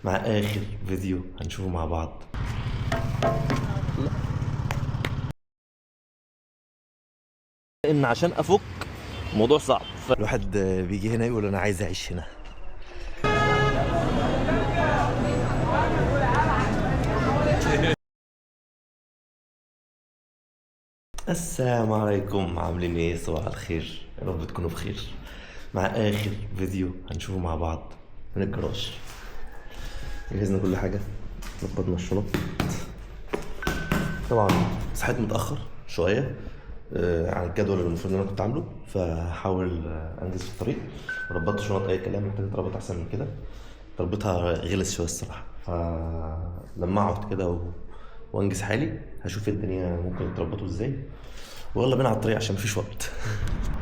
مع اخر فيديو هنشوفه مع بعض. ان عشان افك الموضوع صعب. الواحد بيجي هنا يقول انا عايز اعيش هنا. السلام عليكم، عاملين ايه؟ صباح الخير، يا رب تكونوا بخير. مع اخر فيديو هنشوفه مع بعض من الجراج. جهزنا كل حاجة، ظبطنا الشنط. طبعا صحيت متاخر شوية عن الجدول اللي المفروض ان انا كنت عامله، فهحاول انجز في الطريق. ربطت شنط اي كلام، محتاج تربط احسن من كده. تربطها غلس شوية الصراحة، فلما اقعد كده وانجز حالي هشوف الدنيا ممكن تربطه ازاي. ويلا بينا على الطريق عشان مفيش وقت.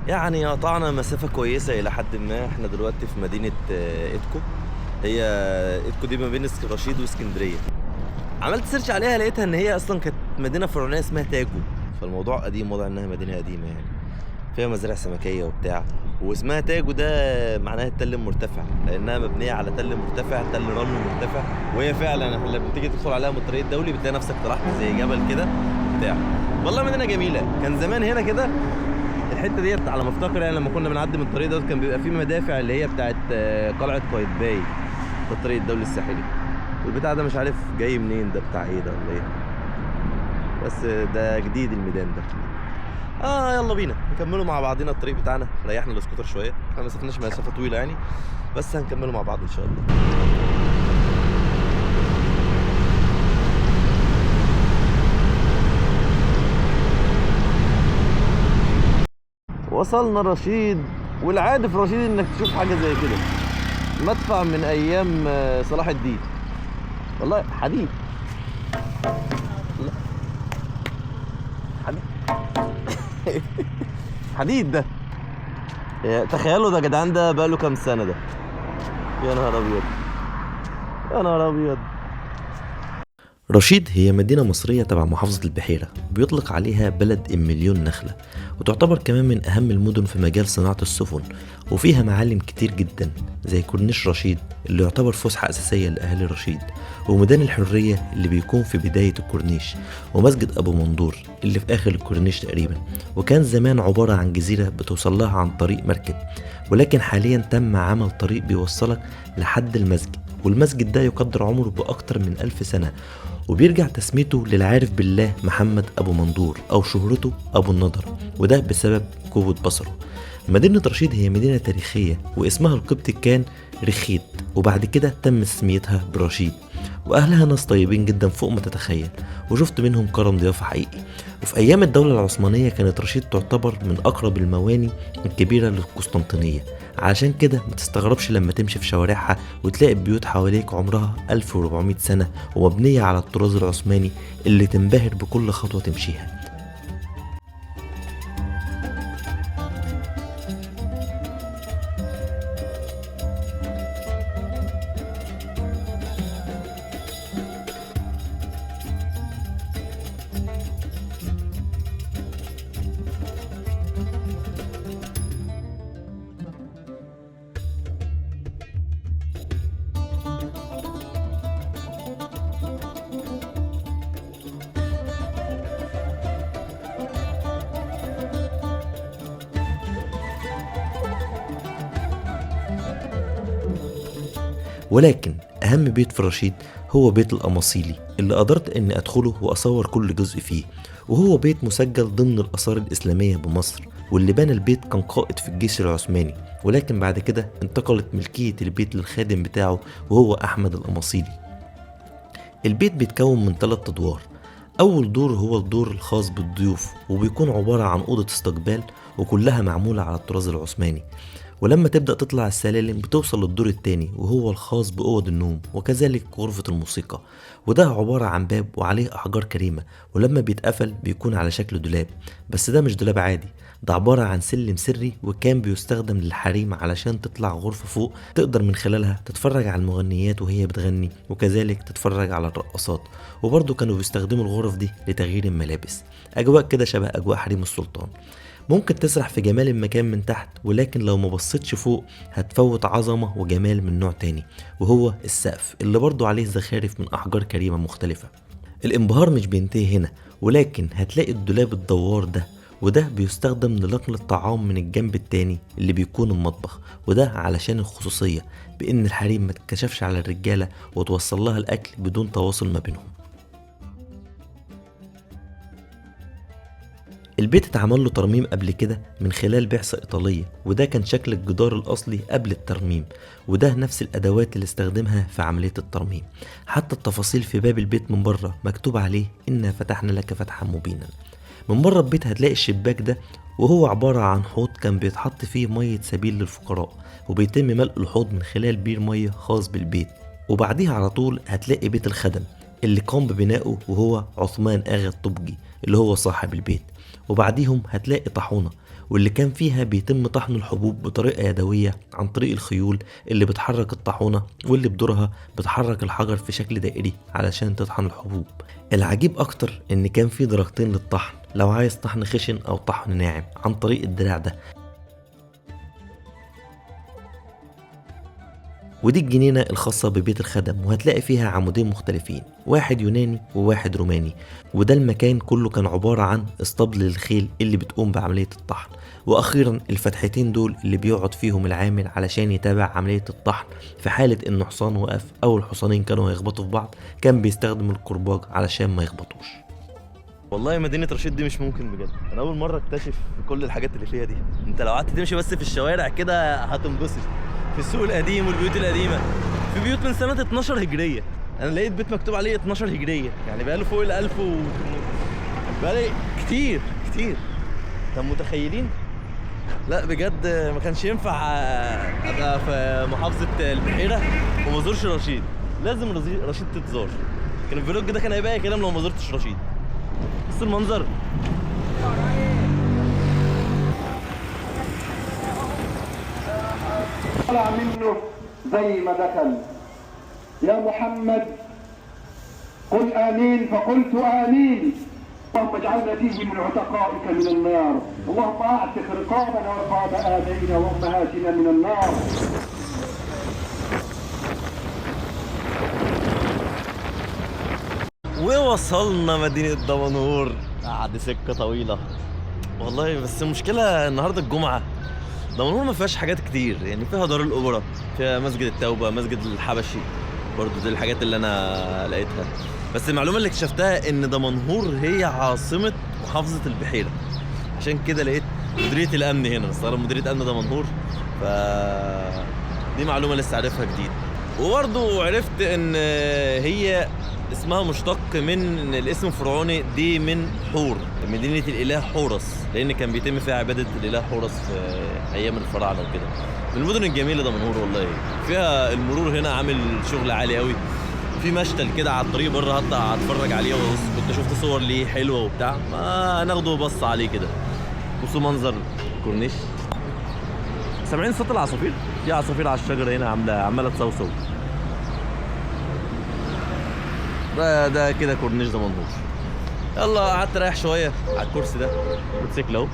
يعني قطعنا مسافة كويسة إلى حد ما. احنا دلوقتي في مدينة إدكو. هي إدكو دي ما بين رشيد واسكندرية. عملت search عليها لقيتها إن هي أصلا كانت مدينة فرعونية اسمها تاجو، فالموضوع قديم، واضح إنها مدينة قديمة يعني، فيها مزارع سمكية وبتاع. واسمها تاجو ده معناها التل المرتفع، لأنها مبنية على تل مرتفع، تل رمل مرتفع. وهي فعلا لما تيجي تدخل عليها من الطريق الدولي بتلاقي نفسك طلعت زي جبل كده وبتاع. والله مدينة جميلة. كان زمان هنا كده الحتة ديت على ما افتكر، يعني لما كنا بنعدي من الطريق دوت كان بيبقى فيه مدافع اللي هي بتاعت قلعه قايتباي، ده الطريق الدولي الساحلي. والبتاع ده مش عارف جاي منين، ده بتاع ايه ده ولا ايه، بس ده جديد الميدان ده. يلا بينا نكملوا مع بعضنا الطريق بتاعنا. ريحنا الاسكوتر شوية، احنا ما سافرناش مسافة طويلة يعني، بس هنكملوا مع بعض ان شاء الله. وصلنا رشيد، والعادة في رشيد انك تشوف حاجة زي كده، مدفع من ايام صلاح الدين. والله حديد، لا. حديد. حديد ده، تخيلوا ده يا جدعان، ده بقاله كام سنة ده؟ يا نهار ابيض، يا نهار ابيض. رشيد هي مدينة مصرية تبع محافظة البحيرة، بيطلق عليها بلد المليون نخلة، وتعتبر كمان من أهم المدن في مجال صناعة السفن، وفيها معالم كتير جدا زي كورنيش رشيد اللي يعتبر فسحة أساسية لأهالي رشيد، وميدان الحرية اللي بيكون في بداية الكورنيش، ومسجد أبو منظور اللي في آخر الكورنيش تقريبا. وكان زمان عبارة عن جزيرة بتوصل لها عن طريق مركب، ولكن حاليا تم عمل طريق بيوصلك لحد المسجد، والمسجد ده يقدر عمره بأكتر من 1000 سنة، وبيرجع تسميته للعارف بالله محمد أبو منظور أو شهرته أبو النضر، وده بسبب قوة بصره. مدينة رشيد هي مدينة تاريخية، واسمها القبطي كان رخيت، وبعد كده تم تسميتها برشيد. وأهلها ناس طيبين جدا فوق ما تتخيل، وشفت منهم كرم ضيافة حقيقي. وفي أيام الدولة العثمانية كانت رشيد تعتبر من أقرب المواني الكبيرة للقسطنطينية، عشان كده ما تستغربش لما تمشي في شوارعها وتلاقي بيوت حواليك عمرها 1400 سنة ومبنية على الطراز العثماني اللي تنبهر بكل خطوة تمشيها. ولكن أهم بيت في رشيد هو بيت الأماصيلي اللي قدرت أني أدخله وأصور كل جزء فيه، وهو بيت مسجل ضمن الآثار الإسلامية بمصر، واللي بنى البيت كان قائد في الجيش العثماني، ولكن بعد كده انتقلت ملكية البيت للخادم بتاعه وهو أحمد الأماصيلي. البيت بيتكون من 3 أدوار. أول دور هو الدور الخاص بالضيوف، وبيكون عبارة عن أوضة استقبال وكلها معمولة على الطراز العثماني. ولما تبدأ تطلع السلالم بتوصل للدور التاني وهو الخاص بأوض النوم وكذلك غرفة الموسيقى، وده عبارة عن باب وعليه أحجار كريمة، ولما بيتقفل بيكون على شكل دولاب، بس ده مش دولاب عادي، ده عبارة عن سلم سري، وكان بيستخدم للحريم علشان تطلع غرفة فوق تقدر من خلالها تتفرج على المغنيات وهي بتغني، وكذلك تتفرج على الرقصات. وبرضه كانوا بيستخدموا الغرف دي لتغيير الملابس، أجواء كده شبه أجواء حريم السلطان. ممكن تسرح في جمال المكان من تحت، ولكن لو ما بصيتش فوق هتفوت عظمة وجمال من نوع تاني، وهو السقف اللي برضو عليه زخارف من أحجار كريمة مختلفة. الانبهار مش بينتهي هنا، ولكن هتلاقي الدولاب الدوار ده، وده بيستخدم لنقل الطعام من الجنب التاني اللي بيكون المطبخ، وده علشان الخصوصية بإن الحريم ما تتكشفش على الرجالة وتوصل لها الأكل بدون تواصل ما بينهم. البيت اتعمل له ترميم قبل كده من خلال بعثة إيطالية، وده كان شكل الجدار الأصلي قبل الترميم، وده نفس الأدوات اللي استخدمها في عملية الترميم. حتى التفاصيل في باب البيت من بره مكتوب عليه إنا فتحنا لك فتحا مبينا. من بره البيت هتلاقي الشباك ده، وهو عبارة عن حوض كان بيتحط فيه مية سبيل للفقراء، وبيتم ملء الحوض من خلال بير مية خاص بالبيت. وبعديها على طول هتلاقي بيت الخدم اللي قام ببنائه وهو عثمان آغا الطبجي اللي هو صاحب البيت. وبعديهم هتلاقي طاحونة، واللي كان فيها بيتم طحن الحبوب بطريقة يدوية عن طريق الخيول اللي بتحرك الطاحونة، واللي بدورها بتحرك الحجر في شكل دائري علشان تطحن الحبوب. العجيب أكتر إن كان في درجتين للطحن، لو عايز طحن خشن أو طحن ناعم عن طريق الدراع ده. ودي الجنينة الخاصة ببيت الخدم، وهتلاقي فيها عمودين مختلفين، واحد يوناني وواحد روماني، وده المكان كله كان عبارة عن اسطبل للخيل اللي بتقوم بعملية الطحن. وأخيرا الفتحتين دول اللي بيقعد فيهم العامل علشان يتابع عملية الطحن في حالة إن حصان وقف أو الحصانين كانوا هيخبطوا في بعض، كان بيستخدم الكرباج علشان ما يخبطوش. والله مدينة رشيد دي مش ممكن بجد، أنا أول مرة أكتشف كل الحاجات اللي فيها دي. أنت لو قعدت تمشي بس في الشوارع كده هتنبسط، في السوق القديم والبيوت القديمة، في بيوت من سنة 12 هجرية. أنا لقيت بيت مكتوب عليه 12 هجرية، يعني بقاله فوق ال1000 و بقاله كتير كتير. طب متخيلين؟ لا بجد ما كانش ينفع أبقى في محافظة البحيرة وما ازورش رشيد، لازم رشيد تتزار. كان ال vlog ده كان هيبقى كلام لو ما زرتش رشيد. بص المنظر. طلع منه زي ما دخل. يا محمد قل آمين فقلت آمين. اللهم اجعلنا فيه من عتقائك من النار، اللهم اعتق رقابنا ورقاب آبائنا وأمهاتنا من النار. ووصلنا مدينة دمنهور بعد سكة طويلة والله. بس المشكلة النهاردة الجمعة، دمنهور ما فيهاش حاجات كتير، يعني فيها دار الأوبرا، فيها مسجد التوبة، مسجد الحبشي، برضو دي الحاجات اللي أنا لقيتها. بس المعلومة اللي اكتشفتها إن دمنهور هي عاصمة محافظة البحيرة، عشان كده لقيت مديرية الأمن هنا، مستغرب مديرية أمن دمنهور، ف دي معلومة لسه عارفها جديد. وبرضو عرفت إن هي اسمها مشتق من الاسم الفرعوني دي من حور، مدينة الإله حورس، لأن كان بيتم فيها عبادة الإله حورس في أيام الفراعنة وكده. من المدن الجميلة دمنهور والله، فيها المرور هنا عامل شغل عالي قوي، في مشتل كده على الطريق بره هطلع اتفرج عليه وابص، كنت شفت صور ليه حلوة وبتاع، ما ناخده بص عليه كده. بصوا منظر الكورنيش، سامعين صوت العصافير؟ في عصافير على الشجرة هنا عمالة تصوصو. ده كده كورنيش دمنهور. يلا قعدت رايح شوية على الكرسي ده، موتوسيكل اهو،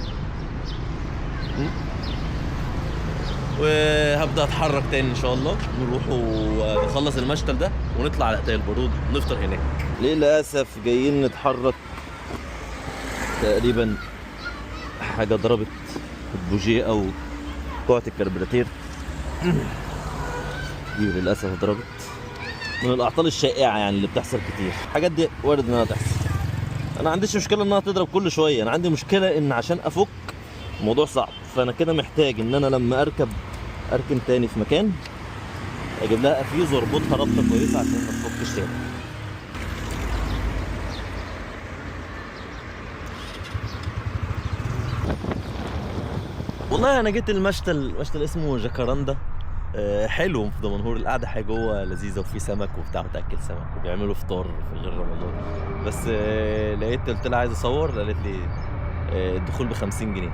وهبدا اتحرك تاني ان شاء الله، نروح ونخلص المشتل ده ونطلع على قتال البارود نفطر هناك. للاسف جايين نتحرك، تقريبا حاجة ضربت البوجيه او قاعة الكربراتير دي، للاسف ضربت. من الاعطال الشائعة يعني اللي بتحصل كتير، الحاجات دي وارد انها تحصل. انا ما عنديش مشكلة انها تضرب كل شوية، انا عندي مشكلة ان عشان افك الموضوع صعب، فانا كده محتاج ان انا لما اركب اركن تاني في مكان اجيب لها افيز واربطها ربطه كويسة عشان ما تفكش تاني. والله انا جيت المشتل، مشتل اسمه جاكاراندا، حلو في دمنهور، القعدة حاجة جوه لذيذة وفي سمك وبتاع، وتاكل سمك وبيعملوا فطار في غير رمضان. بس لقيت قلت لها عايز اصور، قالت لي الدخول ب 50 جنيه،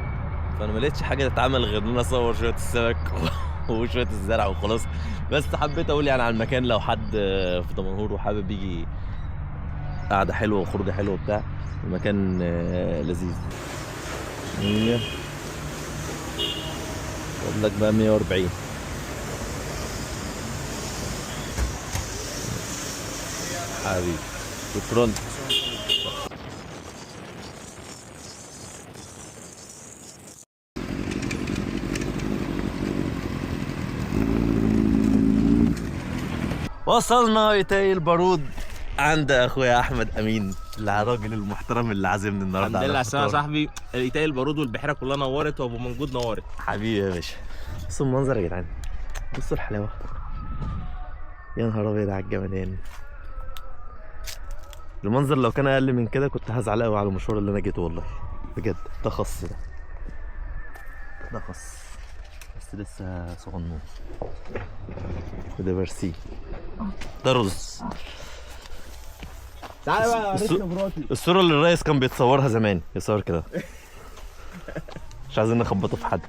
فانا ما لقيتش حاجة تتعمل غير ان انا اصور شوية السمك وشوية الزرع وخلاص. بس حبيت اقول يعني على المكان لو حد في دمنهور وحابب يجي، قعدة حلوة وخروجه حلوة وبتاع، المكان لذيذ. خد لك بقى 140. حبيبي شكرا. وصلنا إيتاي البارود عند اخويا احمد امين، الراجل المحترم اللي عازمني النهارده. الحمد لله على السلامة يا صاحبي. ايتاي البارود والبحيره كلها نورت، وابو منجود نورت. حبيبي يا باشا. بصوا المنظر يا جدعان، بصوا الحلاوة، يا نهار ابيض على الجمدان. المنظر لو كان اقل من كده كنت هزعل قوي على المشوار اللي انا جيته والله بجد. ده خص، ده خص بس لسه صغنون. وده برسيم، ده رز. تعالى بقى الصورة اللي الريس كان بيتصورها زمان، يصور كده. مش عايزين نخبطه في حد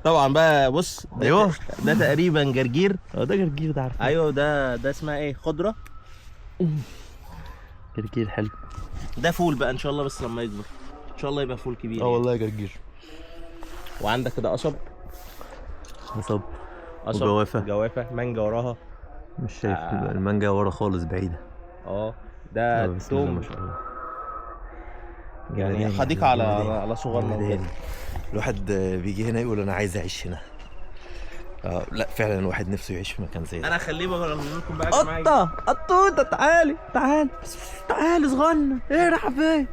طبعا بقى. بص ايوه ده تقريبا جرجير. ده جرجير ده، عارفه. ايوه ده اسمها ايه؟ خضرة. جرجير حلو. ده فول بقى ان شاء الله، بس لما يكبر ان شاء الله يبقى فول كبير. والله جرجير. وعندك كده قصب. قصب وجوافه. جوافه، مانجا وراها. مش شايف المانجا ورا خالص، بعيدة. ده توم ما شاء الله، يعني حديقة على صغرنا كده. الواحد بيجي هنا يقول انا عايز اعيش هنا. لا فعلا الواحد نفسه يعيش في مكان زي ده. انا اخليه بقى لكم بقى يا جماعة. قطة قطوطه، تعالي تعالي تعالي صغنن. ايه رايحة فين؟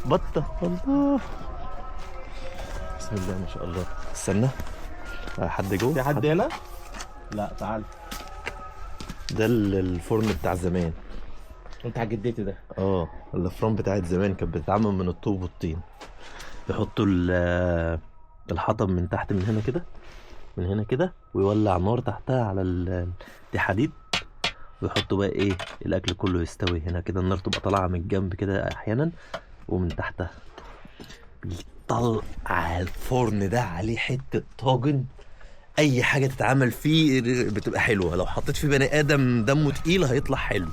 بطه. الله، بسم الله ما شاء الله. استنى، حد جوه؟ في حد هنا؟ لا تعال. ده الفرن بتاع زمان. انت على جدتي ده. الافران بتاعت زمان كانت بتتعمل من الطوب والطين. يحطوا الحطب من تحت، من هنا كده، من هنا كده، ويولع نار تحتها على دي حديد، ويحطوا بقى ايه الاكل كله يستوي هنا كده. النار تبقى طالعه من الجنب كده احيانا ومن تحتها. بيطلع الفرن ده عليه حتة طاجن، اي حاجة تتعمل فيه بتبقى حلوة. لو حطيت فيه بني ادم دمه تقيل هيطلع حلو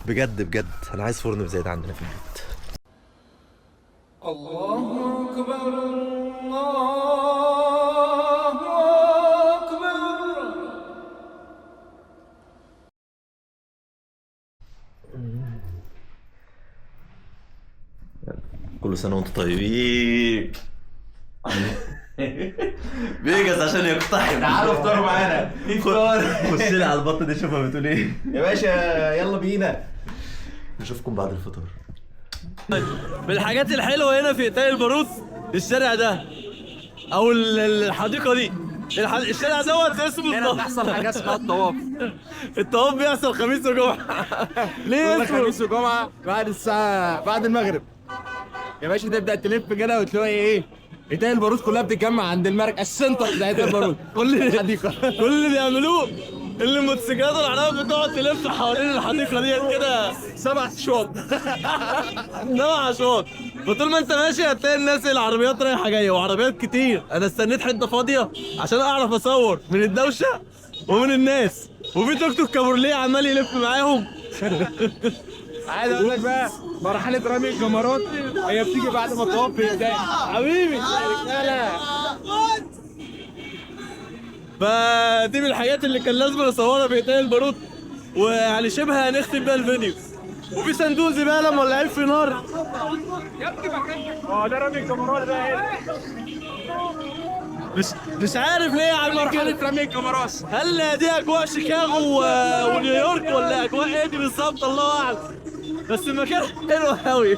بجد بجد. انا عايز فرن زي ده عندنا في البيت. الله اكبر الله اكبر. كل سنة وانتم طيبين. بيجز عشان يقتحم. تعالوا افطروا معانا. افطار. خش لي على البطة دي شوفها بتقول ايه يا باشا. يلا بينا نشوفكم بعد الفطار. من الحاجات الحلوة هنا في إيتاي البارود الشارع ده، او الحديقة دي. الشارع دوت اسمه هنا بتحصل حاجة اسمها الطواف. الطواف بيحصل خميس وجمعه. ليه اسمه خميس وجمعه؟ بعد الساعة، بعد المغرب يا باشا، تبدا تلف كده وتلاقي ايه؟ إيتاي البارود كلها بتتجمع عند المركز ال center بتاع إيتاي البارود. كل الحديقة كل اللي بيعملوه اللي الموتوسيكلات والعربيات بتقعد تلف حوالين الحديقة ديت كده 7 اشواط. 7 اشواط. فطول ما انت ماشي هتلاقي الناس العربيات رايحة جاية، وعربيات كتير. انا استنيت حتة فاضية عشان اعرف اصور من الدوشة ومن الناس، وفي توك توك كابورليه عمال يلف معاهم. عايز اقول لك بقى مرحلة رمي الجمرات هي بتيجي بعد ما الطواف بينتهي. حبيبي فدي من الحاجات اللي كان لازم اصورها في إيتاي البارود، ويعني شبه هنختم بيها الفيديو. وفي صندوق زبالة مولعين في نار. يا ابني مكانك. ده رمي الجمرات بقى هنا. مش عارف ليه عاملين كده. مرحلة رمي الجمرات. هل دي اجواء شيكاغو ونيويورك ولا اجواء ايه دي بالظبط؟ الله اعلم، بس المكان حلو قوي.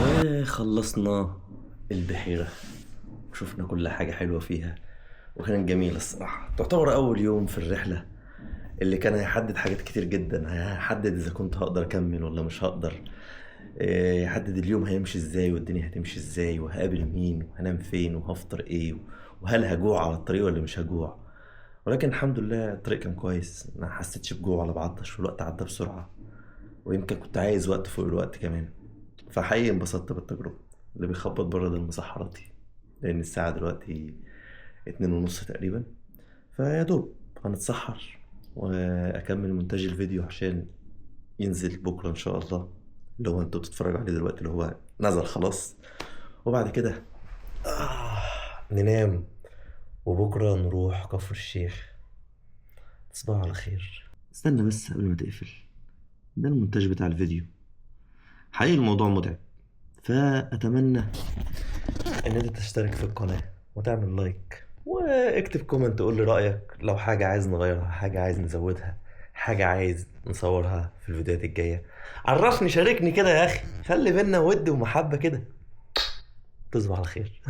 وخلصنا البحيرة وشفنا كل حاجة حلوة فيها، وكانت جميلة الصراحة. تعتبر أول يوم في الرحلة اللي كان هيحدد حاجات كتير جدا، هيحدد إذا كنت هقدر أكمل ولا مش هقدر، يحدد اليوم هيمشي إزاي والدنيا هتمشي إزاي، وهقابل مين وهنام فين وهفطر إيه، وهل هجوع على الطريق ولا مش هجوع. ولكن الحمد لله الطريق كان كويس، ما حسيتش بجوع ولا بعطش، والوقت عدى بسرعة، ويمكن كنت عايز وقت فوق الوقت كمان. فحقيقي انبسطت بالتجربة. اللي بيخبط بره ده المسحراتي، لأن الساعة دلوقتي 2:30 تقريبا، فيا دوب هنتسحر وأكمل مونتاج الفيديو عشان ينزل بكرة إن شاء الله، اللي هو انتوا بتتفرجوا عليه دلوقتي اللي هو نزل خلاص. وبعد كده ننام، وبكرة نروح كفر الشيخ. تصبحوا على خير. استنى بس قبل ما تقفل، ده المونتاج بتاع الفيديو. حقيقي الموضوع متعب، فأتمنى إن أنت تشترك في القناة وتعمل like واكتب comment قول لي رأيك، لو حاجة عايز نغيرها، حاجة عايز نزودها، حاجة عايز نصورها في الفيديوهات الجاية. عرفني، شاركني كده يا أخي، خلي بينا ود ومحبة كده. تصبح على خير.